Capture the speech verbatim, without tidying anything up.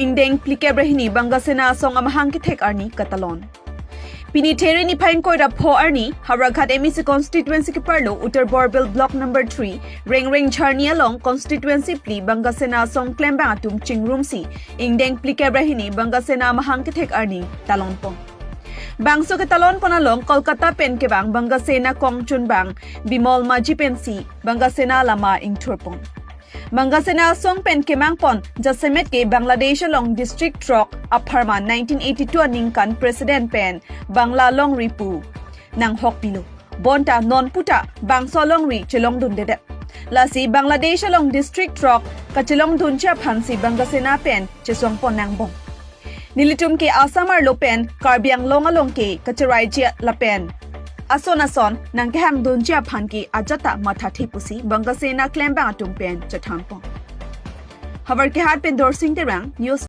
ingdeng phlikep ra hini Banga Sena asong amahang kethek arni katalon. Pini There niphai ingkoi ra pho arni Howraghat M A C constituency keparlo Uttar Borbil Block number three Rengreng Jharni along constituency phli Banga Sena asong klembang atum chingrumsi ingdeng phlikep ra hini Banga Sena amahang kethek arni talonpon. Bangso ketalonpon along Kolkata pen kevang Banga Sena kongchunbang Bimol Majhi pensi Banga Sena lama ingthurpon. Banga Sena asong pen kemangpon jasemet ke Bangladesh along district throk apharman nineteen eighty-two aningkan president pen Bangla longri pu nanghokpilo. Bonta non puta bangso longri chelongdundedet. Lasi Bangladesh along district throk kachelongdunji aphansi Banga Sena pen chesongpon nangbom. Nelitum ke Assam arlo pen Karbi Anglong along ke kacheraiji lapen ason ason nangkehangdunji aphan ke ajat ta mathathe pusi Banga Sena klembang atum pen chethanpon. Howraghat pen Dorsing Terang, News